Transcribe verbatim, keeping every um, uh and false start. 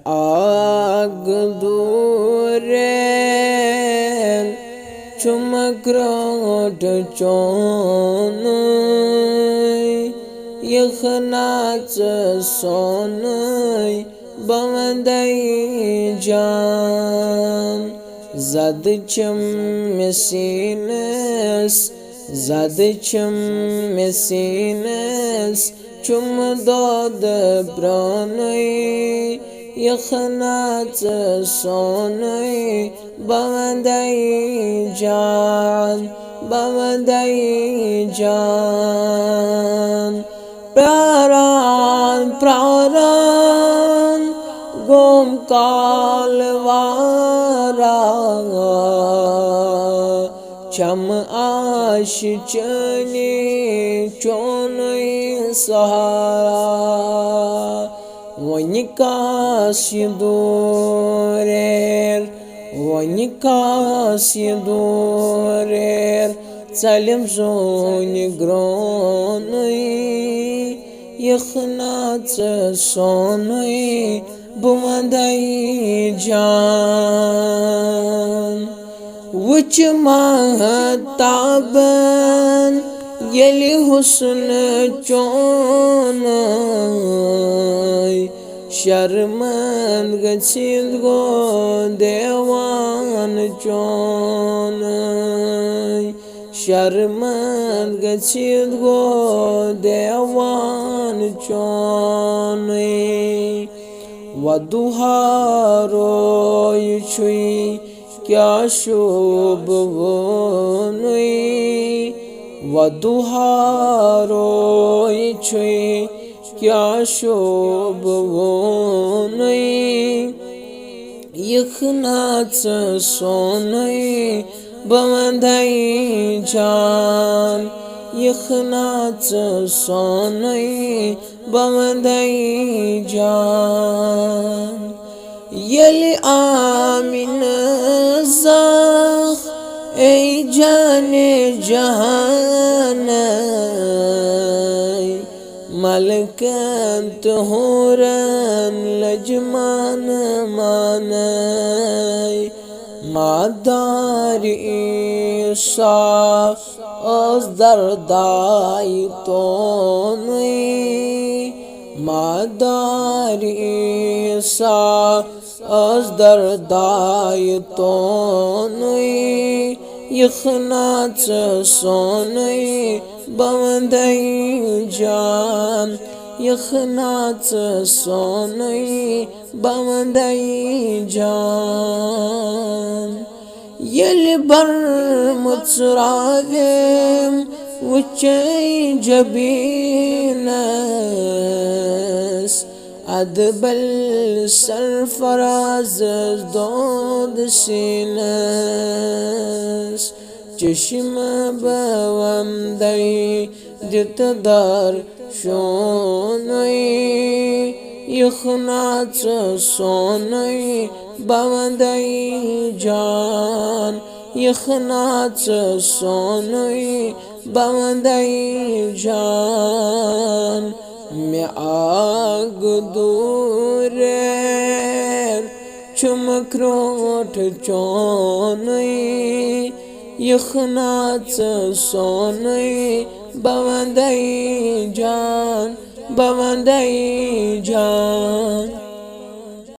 آگ دوٗرٮ۪ن چھُم کرٛوٹھ چونُے، یِکھ ناژٕ سونُے بہٕ وَندَے جان۔ زَدٕ چھِم مےٚ سیٖنَس، زَدٕ چھِم مےٚ سیٖنَس، چھُم دۄد پرٛونُے، یِکھ ناژٕ سونُے بہٕ وَندَے جان، بہٕ وَندَے جان۔ پیاران پیاران گوم کال وارا، چھم آش چٲنی چونُے سہارا۔ وۄنۍ کاس یہِ دوٗریر، وۄنۍ کاس یہِ دوٗریر، ژَلِم زوٗنہِ گرٛونُے، یِکھ ناژٕ سونُے بہٕ وَندَے جان۔ وٕچھ ماہتابن ییٚلہِ حُسن چونُے، شرمند گٔژھِتھ گوٚو دیوان چونُے، شرمند گٔژھِتھ گوٚو دیوان چونُے۔ وۄدُہارو یہِ چھُے کیٛاہ شوٗبوُنُے، وۄدُہارو یہِ چھُے کیٛاہ شوٗبوُنُے، یِکھ ناژٕ سونُے بہٕ وَندَے جان، یِکھ ناژٕ سونُے بہٕ وَندَے جان۔ ییٚلہِ آمِنہٕ زاکھ اے جانِ جہانَے، ملکن تہٕ حورن لٔج مان مانَے۔ مادار عیسیٰ ٲس درداے تونُے، مادار عیسیٰ ٲس درداے تونُے، یِکھ ناژٕ سونُے بہٕ وَندَے جان، یِکھ ناژٕ سونُے بہٕ وَندَے جان۔ ییٚلہِ برمُژراویم وٕچھے جبیٖنس، ادٕ بل سرفرازس دود سیٖنس، چشمہٕ بہٕ وَندَے دِتہٕ در شونُے، یِکھ ناژٕ سونُے بہٕ وَندَے جان، یِکھ ناژٕ سونُے بہٕ وَندَے جان۔ مےٚ آگ دوٗرٮ۪ن چھُم کرٛوٹھ چونُے، یِکھ ناژٕ سونُے بہٕ وَندَے جان، بہٕ وَندَے جان۔